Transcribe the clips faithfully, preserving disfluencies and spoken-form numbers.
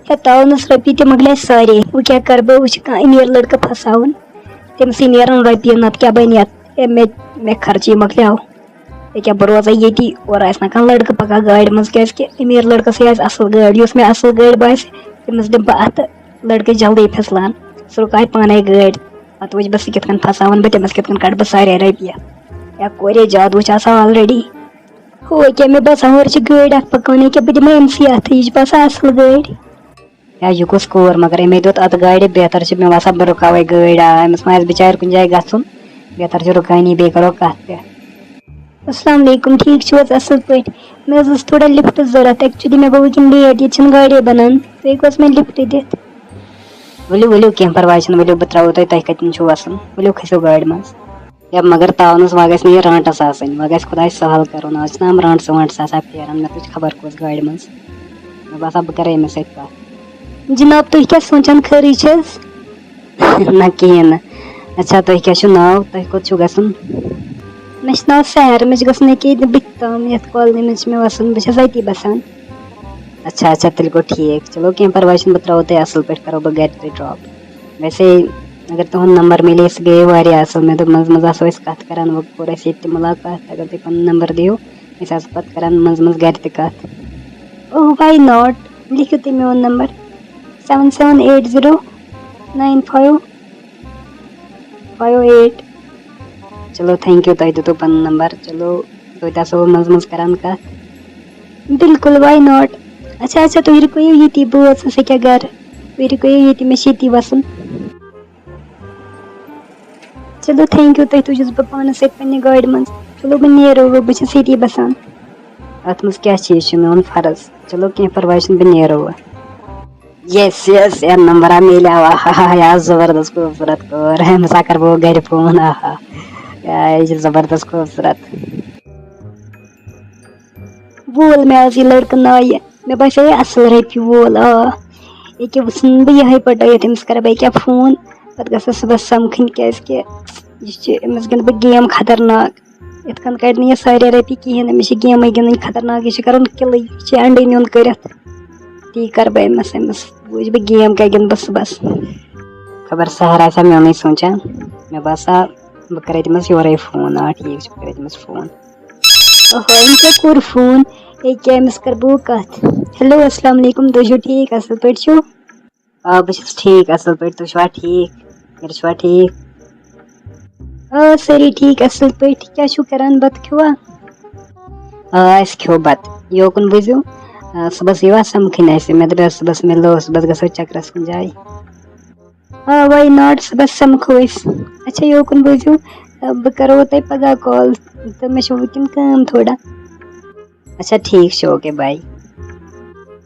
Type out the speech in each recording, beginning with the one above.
ہے، تاونَس رۄپیہِ تہِ مۄکلے سارے۔ وۄنۍ کیٛاہ کَرٕ بہٕ؟ وۄنۍ چھِ کانٛہہ أمیٖر لٔڑکہٕ پھساوُن، تٔمِسٕے نیرَن رۄپیہِ، نَتہٕ کیٛاہ بَنہِ اَتھ؟ ہے، مےٚ، مےٚ خرچی مۄکلیو۔ ییٚکیٛاہ بہٕ روزے ییٚتی، اورٕ آسہِ نہ کانٛہہ لٔڑکہٕ پَکان گاڑِ منٛز، کیٛازِکہِ أمیٖر لٔڑکَس یہِ آسہِ اَصٕل گٲڑۍ، یُس مےٚ اَصٕل گٲڑۍ باسہِ، تٔمِس دِمہٕ بہٕ اَتھٕ، لٔڑکہٕ جلدی پھِسلان۔ سُہ رُکایہِ پانَے گٲڑۍ، پَتہٕ وٕچھِ بہٕ سُہ کِتھ کٔنۍ پھَساوَن بہٕ تٔمِس، کِتھ کٔنۍ کَڑٕ بہٕ سارے رۄپیہِ۔ یا کورے جادوٗ چھِ آسان already۔ ہُہ کیٛاہ، مےٚ باسان ہورٕ چھِ گٲڑۍ اَکھ پَکان، ییٚکیٛاہ بہٕ دِمَے أمۍ سٕے اَتھٕ، یہِ چھِ باسان اَصٕل گٲڑۍ۔ یا یہِ کُس کوٗر، مگر أمۍ دیُت اَتھ گاڑِ، بہتر چھُ مےٚ باسان بہٕ رُکاوَے گٲڑۍ۔ آ، أمِس ما آسہِ بِچارِ کُنہِ جایہِ گژھُن، بہتر چھُ رُکٲنی، بیٚیہِ کَرو کَتھ تہِ۔ السلام علیکم، ٹھیٖک چھِو حظ؟ اَصٕل پٲٹھۍ۔ مےٚ حظ اوس تھوڑا lift ضوٚرَتھ، actually مےٚ گوٚو وٕنکٮ۪ن late، ییٚتہِ چھِنہٕ گاڑے بَنان، تُہۍ ہیٚکِو حظ مےٚ lift دِتھ؟ ؤلِو ؤلِو، کینٛہہ پَرواے چھُنہٕ، ؤلِو بہٕ ترٛاوو تۄہہِ، تۄہہِ کَتٮ۪ن چھُو وَسُن، ؤلِو کھٔسِو گاڑِ منٛز۔ یا مگر تاونَس وۄنۍ گژھِ نہٕ یہِ رانٛٹَس آسٕنۍ، وۄنۍ گژھِ خۄداے سہل کَرُن۔ آز چھِنہ یِم رانٛٹَس وانٛٹَس آسان پھیران، مےٚ تُج خبر کۄس گاڑِ منٛز۔ مےٚ باسان بہٕ کَرٕ أمِس سۭتۍ کَتھ۔ جِناب، تُہۍ کیٛاہ سونٛچان، خٲرٕے چھِ حظ؟ نہ کِہیٖنۍ نہٕ۔ اچھا، تۄہہِ کیٛاہ چھُو ناو؟ تۄہہِ کوٚت چھُو گژھُن؟ مےٚ چھُ ناو سحر، مےٚ چھُ گژھُن ییٚکیٛاہ ییٚتہِ بٕتھِ تام، یَتھ کالنی منٛز چھِ مےٚ وَسُن، بہٕ چھَس أتی بَسان۔ اچھا اچھا، تیٚلہِ گوٚو ٹھیٖک۔ چلو کینٛہہ پَرواے چھُنہٕ، بہٕ ترٛاوو تۄہہِ اَصٕل پٲٹھۍ، کَرو بہٕ گَرِ تۄہہِ drop۔ ویسے اگر تُہُنٛد نمبر میلے، سُہ گٔیے واریاہ اَصٕل۔ مےٚ دوٚپ، منٛزٕ منٛزٕ آسو أسۍ کَتھ کَران، وۄنۍ کوٚر اَسہِ ییٚتہِ تہِ مُلاقات۔ اگر تُہۍ پَنُن نمبر دِیِو، أسۍ آسو پَتہٕ کَران منٛزٕ منٛزٕ گَرِ تہِ کَتھ۔ Oh, why not؟ لیکھِو تُہۍ میون number, seven seven eight zero nine five five eight۔ چلو، thank you، تۄہہِ دیُتوُ پَنُن نمبر۔ چلو، توتہِ آسو بہٕ منٛزٕ منٛزٕ کَران کَتھ۔ بِلکُل، why not؟ اچھا اچھا، تُہۍ رُکٲیِو ییٚتی، بہٕ وٲژٕس أکیٛاہ گَرٕ۔ تُہۍ رُکٲیِو ییٚتی، مےٚ چھِ ییٚتی وَسُن۔ چلو، thank you، تۄہہِ تُجِس بہٕ پانَس سۭتۍ پنٛنہِ گاڑِ منٛز۔ چلو، بہٕ نیرو وۄنۍ، بہٕ چھَس ییٚتی بَسان۔ اَتھ منٛز کیٛاہ چھِ، یہِ چھُ میون فرض۔ چلو، کینٛہہ پَرواے چھُنہٕ، بہٕ نیرو وۄنۍ۔ یس یس، یہِ نمبر آ میلیو، آہا، یہِ آو زبردست خوٗبصوٗرت کوٗر۔ أمِس ہا کَرٕ بہٕ گَرِ فون، آہا۔ یا، یہِ چھِ زبردست خوٗبصوٗرت۔ وول مےٚ آز یہِ لٔڑکہٕ نایہِ۔ مےٚ باسیو یہِ اَصٕل رۄپیہِ وول، آ۔ ییٚکیٛاہ وٕچھُن بہٕ یِہوٚے پَٹٲیِتھ، أمِس کَرٕ بہٕ ییٚکیٛاہ فون۔ پَتہٕ گژھٕ صُبحَس سَمکھٕنۍ، کیٛازِکہِ یہِ چھِ، أمِس گِنٛدٕ بہٕ گیم خطرناک۔ یِتھ کٔنۍ کَڑِ نہٕ یہِ سارے رۄپیہِ کِہیٖنۍ، أمِس چھِ گیمٕے گِنٛدٕنۍ خطرناک، یہِ چھِ کَرُن کِلٕے، یہِ چھِ اَنڈٕے نیُن کٔرِتھ۔ تی کَرٕ بہٕ أمِس، أمِس وٕچھِ بہٕ گیم کیٛاہ گِنٛدٕ بہٕ صُبحَس۔ خبر سحر آسیا میونُے سونٛچان، مےٚ باسان بہٕ کَرے تٔمِس یورَے فون۔ آ، ٹھیٖک چھُ، بہٕ کَرے تٔمِس فون۔ اوہو، أمۍ کیٛاہ کوٚر فون؟ ییٚکیٛاہ أمِس کَرٕ بہٕ کَتھ۔ ہیلو، السلام علیکُم، تُہۍ چھِو ٹھیٖک، اَصٕل پٲٹھۍ چھِو؟ آ، بہٕ چھَس ٹھیٖک، اَصٕل پٲٹھۍ۔ تُہۍ چھِوا ٹھیٖک؟ گَرِ چھِوا ٹھیٖک؟ آ، سٲری ٹھیٖک، اَصٕل پٲٹھۍ۔ کیٛاہ چھِو کَران؟ بَتہٕ کھیوٚوا؟ آ، اَسہِ کھیوٚو بَتہٕ۔ یوکُن بوٗزِو، آ، صُبحَس یِیِو اَسہِ سَمکھٕنۍ اَسہِ۔ مےٚ دوٚپ، صُبحَس مِلو، صُبحَس گژھو چَکرَس کُنہِ جایہِ۔ آ، why not؟ صُبحَس سَمکھو أسۍ۔ اچھا، یوکُن بوٗزِو، آ، بہٕ کَرو تۄہہِ پَگاہ کال، تہٕ مےٚ چھِ وٕنکٮ۪ن کٲم تھوڑا۔ اچھا، ٹھیٖک چھُ، اوکے، bye۔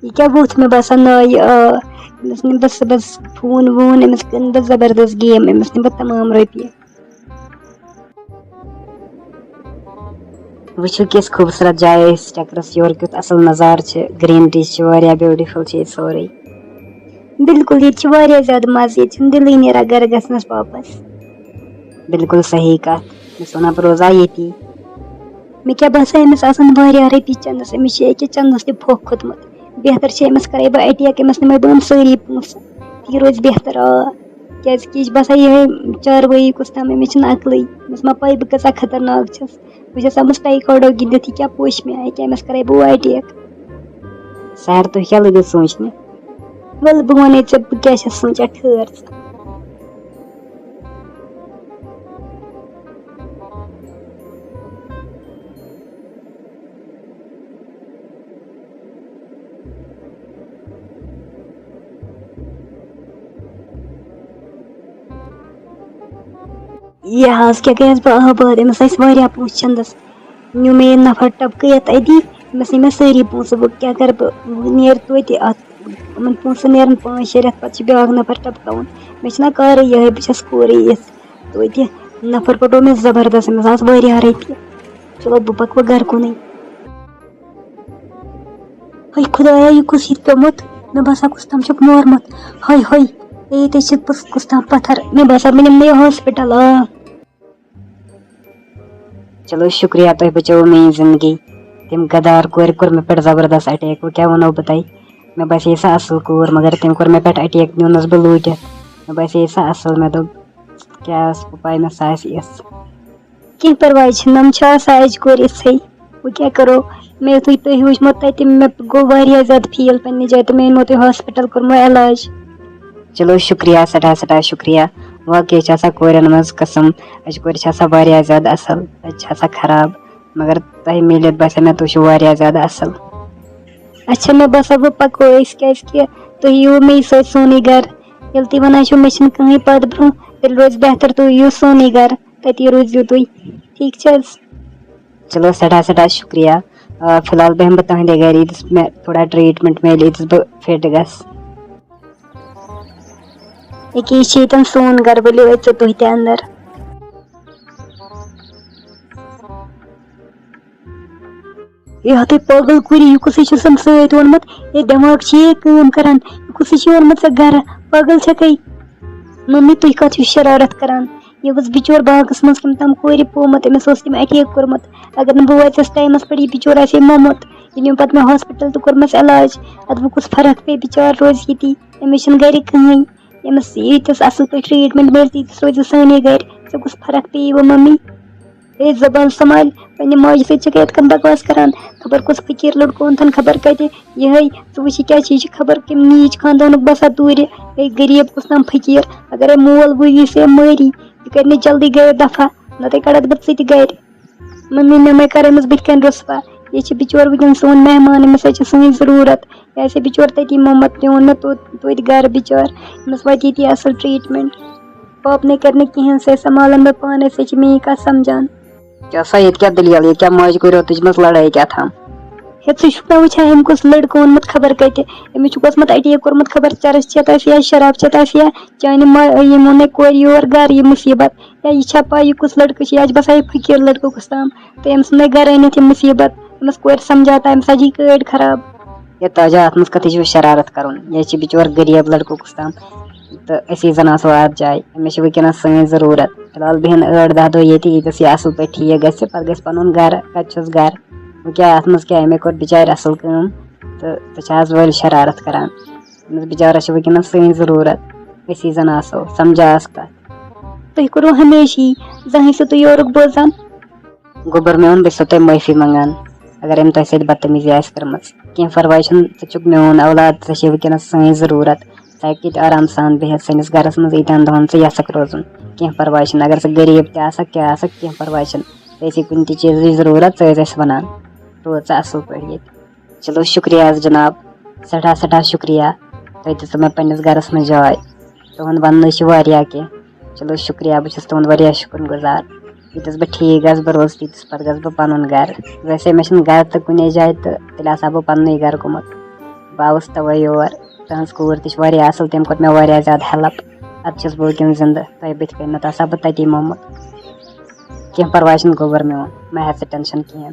یہِ کیٛاہ ووٚتھ مےٚ باسان نایہِ؟ آ، أمِس نِمہٕ بہٕ صُبحَس فون وون، أمِس کٕنہٕ بہٕ زبردست گیم، أمِس نِمہٕ بہٕ تمام رۄپیہِ۔ وٕچھِو، کِژھ خوٗبصوٗرت جاے أسۍ چَکرَس، یورٕ کیُتھ اَصٕل نظارٕ چھِ، greenery چھِ، واریاہ beautiful چھِ ییٚتہِ سورُے۔ بِلکُل، ییٚتہِ چھِ واریاہ زیادٕ مَزٕ، ییٚتہِ چھُنہٕ دِلٕے نیران گَرٕ گژھنَس واپَس۔ بِلکُل صحیح کَتھ، بہٕ چھَس وَنان، بہٕ روزٕ ہا ییٚتی۔ مےٚ کیٛاہ باسان، أمِس آسَن واریاہ رۄپیہِ چَندَس، أمِس چھِ ییٚکیٛاہ چَندَس تہِ پھۄکھ کھوٚتمُت۔ بہتر چھِ أمِس کَرَے بہٕ attack، أمِس نِمَے بہٕ یِم سٲری پونٛسہٕ، تی روزِ بہتر۔ آ، کیٛازِکہِ یہِ چھِ باسان یِہوٚے چاروٲیی کُس تام، أمِس چھِنہٕ عقلٕے، أمِس ما پَے بہٕ کۭژاہ خطرناک چھَس۔ بہٕ چھَس آمٕژ ٹایکانڈو گِنٛدِتھ، یہِ کیٛاہ پوشہِ مےٚ، ییٚکیٛاہ أمِس کَرَے بہٕ attack۔ سیر، تُہۍ کیٛاہ لٔگِو سونٛچنہِ؟ وَلہٕ بہٕ وَنے ژےٚ بہٕ کیٛاہ چھَس سونٛچان، ٹھٔہر ژٕ۔ یہِ حظ کیٛاہ گٔیَس بہٕ آباد، أمِس ٲسۍ واریاہ پونٛسہٕ چَندَس۔ نیوٗ مےٚ یہِ نفر ٹَپکہٕ یَتھ أتی، أمِس نی مےٚ سٲری پونٛسہٕ۔ وۄنۍ کیٛاہ کَرٕ بہٕ؟ وۄنۍ نیرِ توتہِ اَتھ، یِمَن پونٛسَن نیرَن پانٛژھ شےٚ رٮ۪تھ، پَتہٕ چھُ بیٛاکھ نفر ٹَپکاوُن۔ مےٚ چھِنہ کارٕے یِہوٚے، بہٕ چھَس کورٕے یِژھ۔ توتہِ نفر پَٹو مےٚ زبردست، أمِس آسہٕ واریاہ رۄپیہِ۔ چلو، بہٕ پَکہٕ وۄنۍ گَرٕ کُنُے۔ ہاے خۄدایا، یہِ کُس یہِ پیوٚمُت؟ مےٚ باسان، کُس تام چھُکھ مورمُت۔ ہاے ہاے، ییٚتہِ چھِ کُس، کُس تام پَتھر۔ مےٚ باسان، بہٕ نِمہٕ یہِ ہاسپِٹل، آ۔ چلو، شُکریہ، تۄہہِ بچٲوٕ میٛٲنۍ زندگی۔ تٔمۍ غدار کورِ کوٚر مےٚ پٮ۪ٹھ زبردست attack۔ وۄنۍ کیٛاہ وَنو بہٕ تۄہہِ؟ مےٚ باسے سۄ اَصٕل کوٗر، مگر تٔمۍ کوٚر مےٚ پٮ۪ٹھ اَٹیک، نیوٗنَس بہٕ لوٗٹِتھ۔ مےٚ باسے سۄ اَصٕل، مےٚ دوٚپ، کیٛاہ ٲس پَے مےٚ سۄ آسہِ یِژھ۔ کینٛہہ پرواے چھُنہٕ، یِم چھِ آسان اَجہِ کورِ یِژھٕے۔ وۄنۍ کیٛاہ کَرو؟ مےٚ یُتھُے تُہۍ وٕچھمو تَتہِ، مےٚ گوٚو واریاہ زیادٕ فیٖل پنٛنہِ جایہِ تہٕ مےٚ أنۍمو تُہۍ ہاسپِٹَل، کوٚرمو علاج۔ چلو شُکریہ، سٮ۪ٹھاہ سٮ۪ٹھاہ شُکریہ۔ واقعی چھِ آسان کورٮ۪ن منٛز قٕسم، اَجہِ کورِ چھِ آسان واریاہ زیادٕ اَصٕل، اَجہِ چھِ آسان خراب، مگر تۄہہِ میٖلِتھ باسیو مےٚ تُہۍ چھِو واریاہ زیادٕ اَصٕل۔ اچھا، مےٚ باسان وۄنۍ پَکو أسۍ، کیٛازِکہِ تُہۍ یِیِو مے سۭتۍ سونُے گَرٕ۔ ییٚلہِ تُہۍ وَنان چھِو مےٚ چھِنہٕ کٕہٕنۍ پَتھ برونٛہہ، تیٚلہِ روزِ بہتر تُہۍ یِیِو سونُے گَرٕ، تٔتی روٗزِو تُہۍ۔ ٹھیٖک چھِ حظ؟ چلو سٮ۪ٹھاہ سٮ۪ٹھاہ شُکریہ۔ آ، فی الحال بیٚہمہٕ بہٕ تُہٕنٛدے گَرِ، ییٖتِس مےٚ تھوڑا ٹرٛیٖٹمٮ۪نٛٹ میلہِ، ییٖتِس بہٕ فِٹ گژھٕ۔ ییٚکیٛاہ یہِ چھِ ییٚتٮ۪ن سون گَرٕ، ؤلِو أژِو تُہۍ تہِ اَندَر۔ ہے ہتٕے پاگل کُری، یہِ کُسٕے چھُسَن سۭتۍ اوٚنمُت؟ ہے دٮ۪ماغ چھِ یے کٲم کَران، یہِ کُسٕے چھُ اوٚنمُت ژےٚ گَرٕ؟ پاگل چھَکھٕے؟ مٔمی، تُہۍ کَتھ چھِو شرارت کَران؟ یہِ اوس بِچور باغَس منٛز کٔمۍ تام کورِ پومُت، أمِس اوس تٔمۍ اَٹیک کوٚرمُت۔ اگر نہٕ بہٕ وٲژٕس ٹایمَس پٮ۪ٹھ، یہِ بِچور آسہِ ہے مومُت۔ یہِ نیوٗ پَتہٕ مےٚ ہاسپِٹَل تہٕ کوٚرمَس علاج۔ اَدٕ وۄنۍ کُس فرق پیٚیہِ، بِچور روزِ ییٚتی، أمِس چھِنہٕ گَرِ کٕہٕنۍ۔ أمِس ییٖتِس اَصٕل پٲٹھۍ ٹرٛیٖٹمٮ۪نٛٹ میلہِ، تیٖتِس روزِ سانے گَرِ۔ ژےٚ کُس فرق پیٚیہِ وۄنۍ مٔمی؟ اے زبان سنبھال، پننہِ ماجہِ سۭتۍ چھکھ یِتھ کٔنۍ بکواس کران۔ خبر کُس فقیٖر لڑکہٕ اوٚنتھن خبر کتہِ۔ یِہے ژٕ وٕچھ یہِ کیٛاہ چھِ، یہِ چھِ خبر کمہِ نیٖچ خاندانُک بسان دوٗرِ۔ ہے غریٖب کُس تام فقیٖر، اگرے مول بوٗزی سے مٲری، یہِ کرِ نہٕ جلدی گرِ دفع، نتہٕ کڑتھ بہٕ ژٕ تہِ گرِ۔ مٔمی مےٚ مَے کر أمِس بٕتھِ کنہِ رُسوا۔ یہِ چھِ بِچور وٕنکیٚن سون مہمان، أمِس حظ چھِ سٲنۍ ضروٗرت۔ یہِ آسہِ ہے بِچور تٔتی مومت پیوٚن مےٚ توت-، توتہِ گرٕ بِچور۔ أمِس واتہِ ییٚتی اصل ٹرٛیٖٹمٮ۪نٛٹ۔ پاپہٕ نے کرِ نہٕ کِہیٖنۍ، سُہ ہے سنبھالن بہٕ پانے، سُہ چھِ میٛٲنۍ کتھ سمجھان۔ کیٛاہ سا، ییٚتہِ کیٛاہ دٔلیٖل؟ ییٚتہِ کیٛاہ ماجہِ کورِ یوتُے چھِ منٛز لڑٲے کیٛاہ تھام؟ ہے، ژٕ چھُکھ نا وٕچھان أمۍ کُس لڑکہٕ اوٚنمُت خبر کتہِ؟ أمِس چھُکھ اوسمُت اٹیک کوٚرمُت خبر چرس چٮ۪تھ آسہِ یا شراب چٮ۪تھ آسہِ یا چانہِ ما-، یِمو نے کورِ یور گرٕ یہِ مُصیبت۔ یا یہِ چھا پاے یہِ کُس لڑکہٕ چھُ؟ یا چھِ باسان یہِ فقیٖر لڑکہٕ کُس تام۔ تہٕ أمۍ ژھٕن نے گرٕ أنِتھ یہِ مُصیبت۔ أمِس کورِ سمجھاو تہٕ أمِس سا جی کٲڑۍ خراب۔ ہے تاجا، اتھ منٛز کتھ چھُ شرارت کرُن؟ یہِ چھِ بِچور غریٖب لڑکہٕ کُس تام۔ تہٕ أسی زن آسو اتھ جایہِ۔ أمِس چھِ وٕنکیٚنس سٲنۍ ضروٗرت۔ فی الحال بیٚہن ٲٹھ دَہ دۄہ ییٚتی، ییٚتٮ۪س یہِ اصل پٲٹھۍ ٹھیٖک گژھِ، پتہٕ گژھِ پنُن گرٕ۔ کتہِ چھُس گرٕ؟ وۄنۍ کیٛاہ اتھ منٛز کیٛاہ؟ أمۍ ہے کوٚر بِچارِ اصل کٲم۔ تہٕ ژٕ چھِ آز وٲلۍ شرارت کران۔ أمِس بِچارس چھِ وٕنکیٚنس سٲنۍ ضروٗرت۔ أسی زن آسو، سمجھا ٲس کتھ۔ تُہۍ کوٚروٕ ہمیشہِ یی، زانٛہہ ٲسِو تُہۍ یورُک بوزان؟ گوٚبُر میون، بہٕ چھُسو تۄہہِ معٲفی منٛگان، اگر أمۍ تۄہہِ سۭتۍ بدتمیٖزی آسہِ کٔرمٕژ۔ کینٛہہ پرواے چھُنہٕ، ژٕ چھُکھ میون اولاد، ژےٚ چھے وٕنکیٚنَس سٲنۍ ضروٗرت۔ ژٕ ہٮ۪کھ ییٚتہِ آرام سان بِہِتھ سٲنِس گرَس منٛز ییٖتٮ۪ن دۄہَن ژٕ یَژھکھ روزُن۔ کینٛہہ پرواے چھُنہٕ، اگر ژٕ غریٖب تہِ آسَکھ، کیٛاہ آسَکھ، کینٛہہ پرواے چھُنہٕ۔ ژےٚ آسہِ کُنہِ تہِ چیٖزٕچ ضروٗرت، ژٕ ٲسۍ اَسہِ وَنان۔ روز ژٕ اَصٕل پٲٹھۍ ییٚتہِ۔ چلو شُکریہ حظ جناب، سٮ۪ٹھاہ سٮ۪ٹھاہ شُکریہ، تۄہہِ دِژوٕ مےٚ پنٛنِس گرَس منٛز جاے۔ تُہُنٛد وَننُے چھُ واریاہ کینٛہہ۔ چلو شُکریہ، بہٕ چھُس تُہُنٛد واریاہ شُکُر گُزار۔ ییٚتٮ۪س بہٕ ٹھیٖک گژھٕ، بہٕ روزٕ تیٖتِس پَتہٕ گژھٕ بہٕ پَنُن گَرٕ۔ ویسے مےٚ چھُنہٕ گَرٕ تہٕ کُنے جایہِ، تہٕ تیٚلہِ آسہٕ ہا بہٕ پَننُے گَرٕ گوٚمُت۔ بہٕ آوُس تَوَے یور۔ تٕہٕنٛز کوٗر تہِ چھِ واریاہ اَصٕل، تٔمۍ کوٚر مےٚ واریاہ زیادٕ ہٮ۪لٕپ۔ اَدٕ چھَس بہٕ وٕنکٮ۪ن زِندٕ تۄہہِ بٕتھِ کَنہِ، نَتہٕ آسہٕ ہا بہٕ تَتی مومُت۔ کینٛہہ پَرواے چھُنہٕ، گوٚبُر میون، مہ ہےٚ ژٕ ٹٮ۪نشَن کِہیٖنۍ۔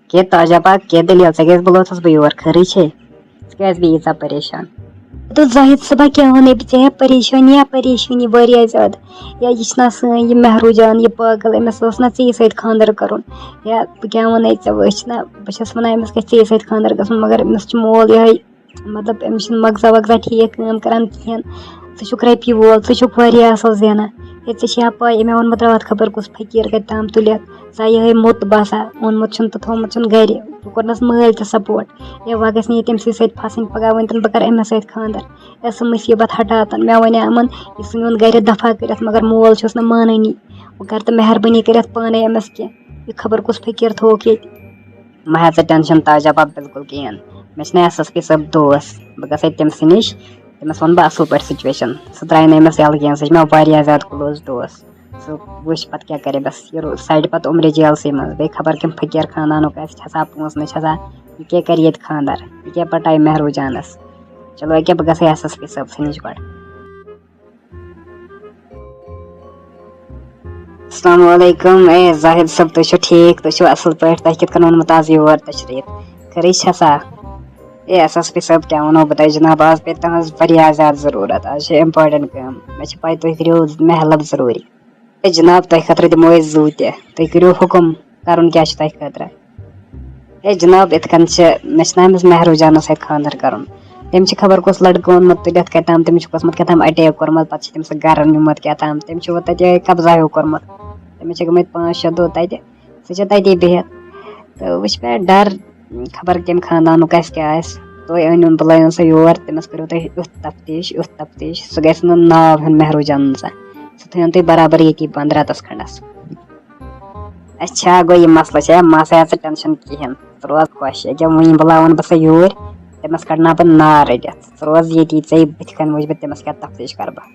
کیٛاہ تاجا پاک، کیٛاہ دٔلیٖل؟ ژےٚ کیٛازِ بُلوتھَس بہٕ یور؟ خٲرٕے چھے؟ ژٕ کیٛازِ بیٚیہِ ییٖژاہ پریشان؟ دوٚپ زاہد صٲبا، کیٛاہ وَنَے بہٕ ژےٚ؟ پریشٲنی یا پریشٲنی واریاہ زیادٕ۔ یا یہِ چھِنہ سٲنۍ یہِ مہروٗ جان، یہِ پاگل، أمِس اوس نہ ژےٚ سۭتۍ خانٛدر کَرُن؟ یا بہٕ کیٛاہ وَنَے ژےٚ؟ وۄنۍ أسۍ چھِنہ، بہٕ چھَس وَنان أمِس گژھِ ژےٚ سۭتۍ خانٛدر گژھُن، مگر أمِس چھُ مول یِہوٚے، مطلب، أمِس چھُنہٕ مغزا وغزا ٹھیٖک کٲم کَران کِہیٖنۍ۔ ژٕ چھُکھ رۄپیہِ وول، ژٕ چھُکھ واریاہ اَصٕل زینان۔ ہے، ژےٚ چھےٚ پَے، أمۍ ووٚنمُت راتھ خبر کُس فقیٖر کَتہِ تام تُلِتھ۔ سۄ یِہوٚے موٚت باسان، اوٚنمُت چھُن تہٕ تھوٚومُت چھُن گَرِ۔ بہٕ کوٚرنَس مٲلۍ تہِ سپوٹ۔ ہے، وۄنۍ گژھِ نہٕ یہِ تٔمۍ سٕے سۭتۍ پھَسٕنۍ پَگاہ، ؤنۍتَن بہٕ کَرٕ أمِس سۭتۍ خانٛدر۔ ہے، سُہ مُصیٖبت ہٹاتَن۔ مےٚ وَنیٛامَن، یہِ ژھٕنِوُن گَرِ دفع کٔرِتھ، مگر مول چھُس نہٕ مانٲنی۔ وۄنۍ کَر تہٕ مہربٲنی کٔرِتھ پانَے أمِس کینٛہہ۔ یہِ خبر کُس فقیٖر تھووُکھ ییٚتہِ۔ مہ ہےٚ ژٕ ٹٮ۪نشَن تاجا بَب، بِلکُل کِہیٖنۍ۔ مےٚ چھِنہ ایس ایس پی صٲب دوس، بہٕ گژھٕ تٔمۍ سٕے نِش، تٔمِس وَنہٕ بہٕ اَصٕل پٲٹھۍ سُچویشَن۔ سُہ ترٛایہِ نہٕ أمِس یَلہٕ کِہیٖنۍ، سُہ چھِ مےٚ واریاہ زیادٕ کٕلوز دوس۔ سُہ وٕچھِ پَتہٕ کیٛاہ کَرِ، بَس یہِ رو-، سَڑِ پَتہٕ عمرِ جیلسٕے منٛز۔ بیٚیہِ خبر کَمہِ فقیٖر خاندانُک آسہِ، چھِ آسان پونٛسہٕ نہ چھِ آسان، یہِ کیٛاہ کَرِ ییٚتہِ خاندَر، یہِ کیٛاہ پَٹایہِ مہروٗ جانَس۔ چلو أکیٛاہ، بہٕ گژھٕ ایس ایس پی صٲبسٕے نِش گۄڈٕ۔ السلام علیکم۔ اے زاہد صٲب، تُہۍ چھِو ٹھیٖک؟ تُہۍ چھِو اَصٕل پٲٹھۍ؟ تۄہہِ کِتھ کٔنۍ اوٚنمُت آز یور تشریٖف؟ خٲرٕے چھا سا؟ اے ایس ایس پی صٲب، کیٛاہ وَنو بہٕ تۄہہِ جِناب، آز پیٚیہِ تُہٕنٛز واریاہ زیادٕ ضروٗرت۔ آز چھِ important کٲم۔ مےٚ چھِ پَے تُہۍ کٔرِو مےٚ help ضروٗری۔ اے جِناب، تۄہہِ خٲطرٕ دِمو أسۍ زُو تہِ۔ تُہۍ کٔرِو حُکُم، کَرُن کیٛاہ چھُ تۄہہِ خٲطرٕ؟ ہے جناب، یِتھ کٔنۍ چھِ، مےٚ چھُ ناو أمِس مہروٗ جانَس سۭتۍ خانٛدر کَرُن۔ تٔمۍ چھِ خبر کُس لڑکہٕ اوٚنمُت تُلِتھ کَتہِ تام، تٔمِس چھُ کوٚرمُت کیٛاہ تام اٹیک کوٚرمُت، پَتہٕ چھِ تٔمِس گَرَن نیوٗمُت کیٛاہ تام، تٔمۍ چھُ وۄنۍ تَتہِ قبضہ ہیوٗ کوٚرمُت۔ تٔمِس چھِ گٔمٕتۍ پانٛژھ شےٚ دۄہ تَتہِ، سُہ چھِ تَتی بِہِتھ۔ تہٕ وۄنۍ چھِ مےٚ ڈَر، خبر کٔمۍ خاندانُک آسہِ، کیٛاہ آسہِ۔ تُہۍ أنِو، بُلٲیِو سا یور، تٔمِس کٔرِو تُہۍ یُتھ تفتیٖش، یُتھ تفتیٖش، سُہ گژھِ نہٕ ناو ہیوٚن مہروٗ جانَن سا۔ سُہ تھٲیِن تُہۍ برابر ییٚتی بنٛد راتَس کھنٛڈَس۔ اچھا، گوٚو یہِ مسلہٕ چھےٚ، ما سا ژٕ ٹٮ۪نشَن کِہیٖنۍ۔ ژٕ روز خۄش، ییٚکیٛاہ وٕنۍ بُلاوَن بہٕ سۄ یوٗرۍ، تٔمِس کَڑناو بہٕ نار رٔٹِتھ۔ ژٕ روز ییٚتی، ژےٚ بٕتھِ کَنۍ وٕچھِ بہٕ تٔمِس کیٛاہ تفتیٖش کَرٕ بہٕ۔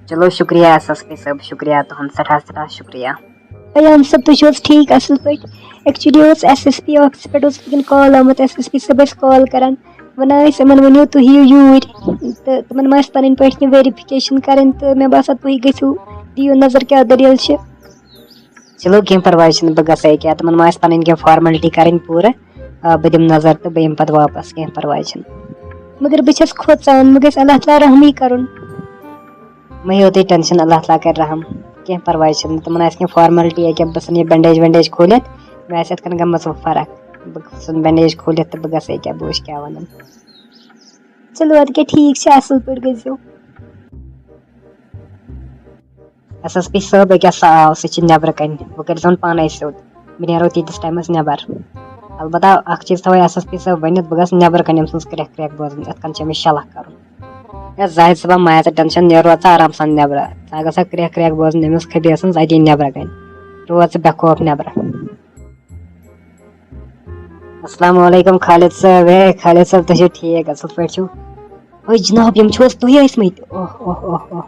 چلو، شُکریہ ایس ایس پی صٲب، شُکریہ تُہُنٛد، سٮ۪ٹھاہ سٮ۪ٹھاہ شُکریہ۔ پیام صٲب، تُہۍ چھِو حظ ٹھیٖک، اَصٕل پٲٹھۍ؟ ایکچُؤلی اوس ایس ایس پی آفسہٕ پٮ۪ٹھ اوس وٕنکٮ۪ن کال آمُت، ایس ایس پی صٲب ٲسۍ کال کَران، وَنان ٲسۍ یِمَن ؤنِو تُہۍ یِیِو یوٗرۍ، تہٕ تِمَن ما آسہِ پَنٕنۍ پٲٹھۍ کینٛہہ ویریفِکیشَن کَرٕنۍ، تہٕ مےٚ باسان تُہۍ گٔژھِو، دِیِو نظر کیٛاہ دٔلیٖل چھِ۔ چلو، کینٛہہ پَرواے چھُنہٕ، بہٕ گژھٕ ییٚکیٛاہ، تِمَن ما آسہِ پَنٕنۍ کینٛہہ فارملٹی کَرٕنۍ پوٗرٕ۔ آ، بہٕ دِمہٕ نظر تہٕ بہٕ یِمہٕ پَتہٕ واپَس، کینٛہہ پَرواے چھُنہٕ۔ مگر بہٕ چھَس کھوژان، وۄنۍ گژھِ اللہ تعالیٰ رحمٕے کَرُن۔ مہٕ ہیٚیِو تُہۍ ٹٮ۪نشَن، اللہ تعالیٰ کَرِ رحم، کینٛہہ پَرواے چھُنہٕ۔ تِمَن آسہِ کینٛہہ فارملٹی ییٚکیٛاہ، بہٕ ژھٕنہٕ یہِ بنڈیج ونڈیج کھوٗلِتھ، مےٚ آسہِ یِتھ کٔنۍ گٔمٕژ وۄنۍ فرق۔ بہٕ ژھٕنہٕ بنڈیج کھوٗلِتھ تہٕ بہٕ گژھٕ ییٚکیٛاہ، بہٕ وٕچھِ کیٛاہ وَنَن۔ چلو، اَدٕ کیٛاہ، ٹھیٖک چھِ، اَصٕل پٲٹھۍ گٔژھۍزیو۔ ایس ایس پی صٲب، ییٚکیٛاہ سُہ آو، سُہ چھِ نٮ۪برٕ کَنہِ، وۄنۍ کٔرۍزیون پانَے سیوٚد، بہٕ نیرو تیٖتِس ٹایمَس نٮ۪بَر۔ البتہ اَکھ چیٖز تھاوَے ایس ایس پی صٲب ؤنِتھ، بہٕ گژھٕ نٮ۪برٕ کَنہِ أمۍ سٕنٛز کرٛٮ۪کھ کرٛٮ۪کھ بوزٕنۍ، یِتھ کٔنۍ چھِ أمِس شلَکھ کَرُن۔ ہے زاہد صٲبہ، مہ ہےٚ ژٕ ٹٮ۪نشَن، نیرو ژٕ آرام سان نٮ۪برٕ، ژٕ ہا گژھ سا کرٛٮ۪کھ کرٛٮ۪کھ بوزٕنۍ أمِس خبیٖر سٕنٛز اَتی نٮ۪برٕ کَنہِ، روز ژٕ بے خوف نٮ۪برٕ۔ السلام علیکم خالد صٲب۔ ہے خالد صٲب، تُہۍ چھِو ٹھیٖک، اَصٕل پٲٹھۍ چھِو؟ ہے جناب، یِم چھِو حظ تُہۍ ٲسۍمٕتۍ؟ اوہ، اوہ، اوہ، اوہ۔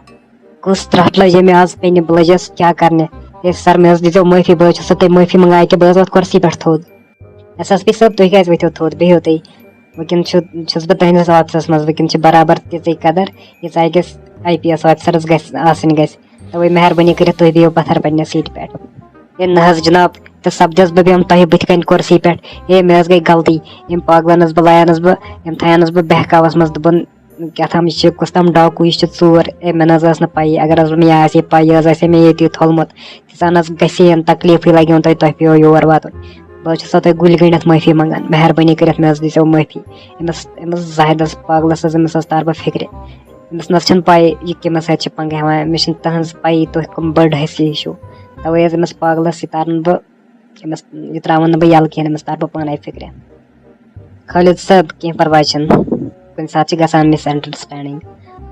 کُس ترٛٹھ لٔج مےٚ آز پٮ۪نہِ، بہٕ لٔجَس کیٛاہ کَرنہِ؟ ہے سَر، مےٚ حظ دیٖزیو معٲفی، بہٕ حظ چھُس تۄہہِ معٲفی منٛگان، ییٚکیٛاہ بہٕ حظ وَتھٕ کُرسی پٮ۪ٹھ تھوٚد۔ ایس ایس پی صٲب، تُہۍ کیٛازِ ؤتھِو تھوٚد؟ بِہِو تُہۍ۔ وٕنکٮ۪ن چھُ، چھُس بہٕ تُہٕنٛدِس آفسَس منٛز، وٕنکٮ۪ن چھِ برابر تِژٕے قدر، ییٖژاہ أکِس آی پی ایس آفسَرَس گژھِ آسٕنۍ گژھِ۔ تَوَے مہربٲنی کٔرِتھ تُہۍ بِہِو پَتھَر پنٛنہِ سیٖٹہِ پٮ۪ٹھ۔ ہے نہ حظ جناب، تہٕ سَپدِس بہٕ بیٚہمہٕ تۄہہِ بٕتھِ کَنہِ کُرسی پٮ۪ٹھ۔ ہے، مےٚ حظ گٔے غلطی، ییٚمۍ پاگلَن حظ بہٕ لایَنَس بہٕ، یِم تھایَنَس بہٕ بہکاوَس منٛز، دوٚپُن، کیٛاہ تام، یہِ چھِ کُس تام ڈاکوٗ، یہِ چھِ ژوٗر۔ اے، مےٚ نہ حظ ٲس نہٕ پَیی، اگر حظ مےٚ یہِ آسہِ ہے پَیی، یہِ حظ آسہِ ہے مےٚ ییٚتی تھوٚلمُت، تیٖژاہ نہ حظ گژھِ ہے یِن تکلیٖفٕے، لَگہِ ہون تۄہہِ، تۄہہِ پیٚوو یور واتُن۔ بہٕ حظ چھُسو تۄہہِ گُلۍ گٔنٛڈِتھ معٲفی منٛگان، مہربٲنی کٔرِتھ مےٚ حظ دیٖزیو معٲفی۔ أمِس، أمِس زاہدَس پاگلَس حظ، أمِس حظ تار بہٕ فِکرِ۔ أمِس نہ حظ چھَنہٕ پَیی یہِ کٔمِس سۭتۍ چھِ پنٛگہٕ ہٮ۪وان، مےٚ چھِنہٕ تٕہٕنٛز پَیی تُہۍ کٕم بٔڑ حیثی چھِو۔ تَوَے حظ أمِس پاگلَس یہِ تارَن بہٕ، أمِس، یہِ ترٛاوَن نہٕ بہٕ یَلہٕ کِہیٖنۍ، أمِس تارٕ بہٕ پانَے فِکرِ۔ خالد صٲب، کینٛہہ پَرواے چھُنہٕ، کُنہِ ساتہٕ چھِ گژھان مِس انڈرسٹینڈنگ۔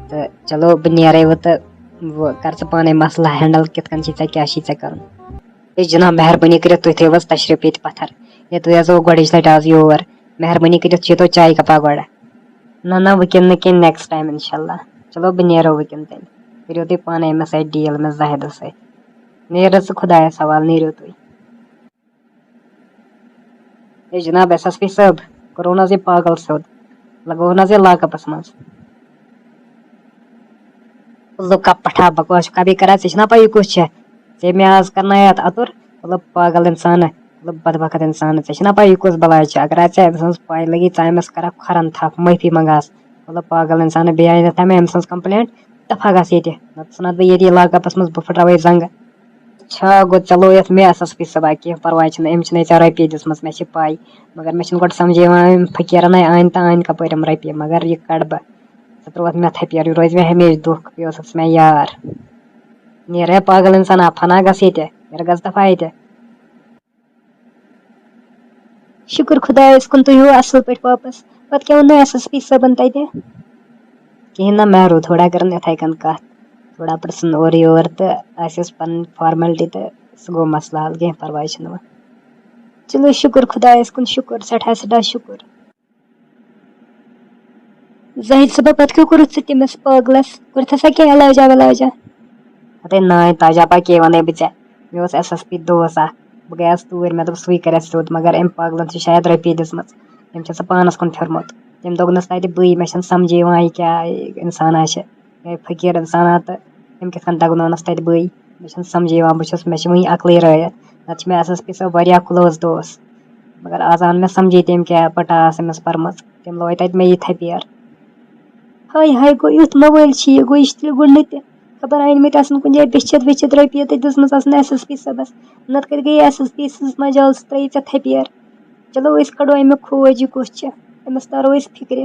تہٕ چلو، بہٕ نیرے وۄنۍ تہٕ وۄنۍ کر ژٕ پانے مسلہٕ ہینڈل، کِتھ کٔنۍ چھِ ژےٚ، کیٛاہ چھِ ژےٚ کرُن۔ ہے جناب، مہربٲنی کٔرِتھ تُہۍ تھٲیِو حظ تشریف ییٚتہِ پتھر۔ ہے، تُہۍ حظ آوٕ گۄڈٕچ لٹہِ آز یور، مہربٲنی کٔرِتھ چیٚتو چایہِ کپا گۄڈٕ۔ نہ نہ، وٕنکیٚن نہٕ کینٛہہ، نیکسٹ ٹایم انشاءاللہ۔ چلو، بہٕ نیرو وٕنکیٚن تیٚلہِ، کٔرِو تُہۍ پانے أمِس سۭتۍ ڈیل، أمِس زاہدس سۭتۍ۔ نیرٕ ژٕ خۄدایس حوالہٕ، نیٖرِو تُہۍ۔ ہے جناب ایس ایس پی صٲب، کوٚروٕ نہٕ حظ یہِ پاگل سیوٚد؟ لگووُن حظ یہِ لاک اپس منٛز؟ لُکا پٹھا بکواس چھُکھا بیٚیہِ کران؟ ژےٚ چھُنا پَے یہِ کُس چھےٚ؟ ژےٚ مےٚ آز کرنایتھ اَتُر، مطلب پاگل اِنسانہٕ، مطلب بدبخت اِنسانہٕ، ژےٚ چھُنا پَے یہِ کُس بلاے چھےٚ؟ اگر ژےٚ أمۍ سٕنٛز پَے لگی، ژٕ أمِس کرکھ کھۄرن تھپھ، معٲفی منٛگہس، مطلب پاگل اِنسانہٕ، بیٚیہِ آیہِ نہٕ تَمہِ أمۍ سٕنٛز کمپلینٹ، دفعہ گژھ ییٚتہِ، نتہٕ ژھٕنتھ بہٕ ییٚتی لاک اپس منٛز، بہٕ پھٕٹراوے زنٛگہٕ۔ اچھا، گوٚو ژےٚ لویَتھ مےٚ ایس ایس پی صٲبا، کینٛہہ پرواے چھُنہٕ، أمۍ چھِ نَے ژےٚ رۄپیہِ دِژمٕژ، مےٚ چھِ پَے، مگر مےٚ چھُنہٕ گۄڈٕ سمجھے یِوان، أمۍ فقیٖرَن ہے أنۍ تہٕ أنۍ کَپٲرۍ یِم رۄپیہِ، مگر یہِ کَڑٕ بہٕ، ژٕ ترٛووَتھ مےٚ تھپیٖر، یہِ روزِ مےٚ ہمیشہِ دُکھ، بیٚیہِ اوسُکھ ژٕ مےٚ یار۔ نیرٕ ہے پاگل اِنسانا، فنا گژھ ییٚتہِ، نیرٕ گژھ دفعہ ییٚتہِ۔ شُکُر خۄدایَس کُن، تُہۍ یِیِو اَصٕل پٲٹھۍ واپَس۔ پَتہٕ کیٛاہ ووٚن نہٕ ایس ایس پی صٲبَن تَتہِ؟ کِہیٖنۍ نہ، مہروٗ تھوڑا کٔرٕن یِتھَے کٔنۍ کَتھ، تھوڑا پرٛژھُن اورٕ یور تہٕ اَسہِ ٲس پَنٕنۍ فارملٹی تہٕ سُہ گوٚو مسلہٕ حل، کینٛہہ پَرواے چھُنہٕ وۄنۍ۔ چلو شُکُر خۄدایَس کُن، شُکُر، سٮ۪ٹھاہ سٮ۪ٹھاہ شُکُر۔ زاہد صٲبا، پَتہٕ کیٛاہ کوٚرُتھ ژٕ تٔمِس پاگلَس؟ کوٚرتھَسا کینٛہہ علاجا ولاجا؟ ہَتے نانۍ تاجا پا، کے وَنَے بہٕ ژےٚ؟ مےٚ اوس ایس ایس پی دوس اَکھ، بہٕ گٔیَس توٗرۍ، مےٚ دوٚپ سُے کَرِ اَسہِ سیوٚد، مگر أمۍ پاگلَن چھِ شاید رۄپیہِ دِژمٕژ، أمۍ چھِ سُہ پانَس کُن پھیوٚرمُت۔ تٔمۍ دوٚگنَس تَتہِ بٕے، مےٚ چھَنہٕ سَمجھے یِوان یہِ کیٛاہ اِنسانا چھِ، یہِ فقیٖر اِنسانا تہٕ أمۍ کِتھ کٔنۍ دَگنونَس تَتہِ بٕے، مےٚ چھَنہٕ سَمجھے یِوان، بہٕ چھُس، مےٚ چھِ وٕنہِ عقلٕے رٲیِتھ، نَتہٕ چھِ مےٚ ایس ایس پی صٲب واریاہ کٕلوز دوس، مگر آز آو نہٕ مےٚ سَمجھے تٔمۍ کیٛاہ پَٹا ٲس أمِس پَرمٕژ، تٔمۍ لوے تَتہِ مےٚ یہِ تھپیٖر۔ ہاے ہاے، گوٚو یُتھ مَوٲلۍ چھِ یہِ، گوٚو یہِ چھِ تیٚلہِ گُنڈٕ تہِ۔ خبر أنۍ مٕتۍ آسَن کُنہِ جایہِ بیٚچھِتھ ویٚچھِتھ رۄپیہِ تہٕ دِژمٕژ آسَن ایس ایس پی صٲبَس۔ نَتہٕ کَتہِ گٔیے ایس ایس پی سٕنٛز مَجال، سُہ ترٛٲیی ژےٚ تھپیٖر۔ چلو، أسۍ کَڑو اَمیُک کھوج، یہِ کُس چھِ، أمِس تَرو أسۍ فِکرِ۔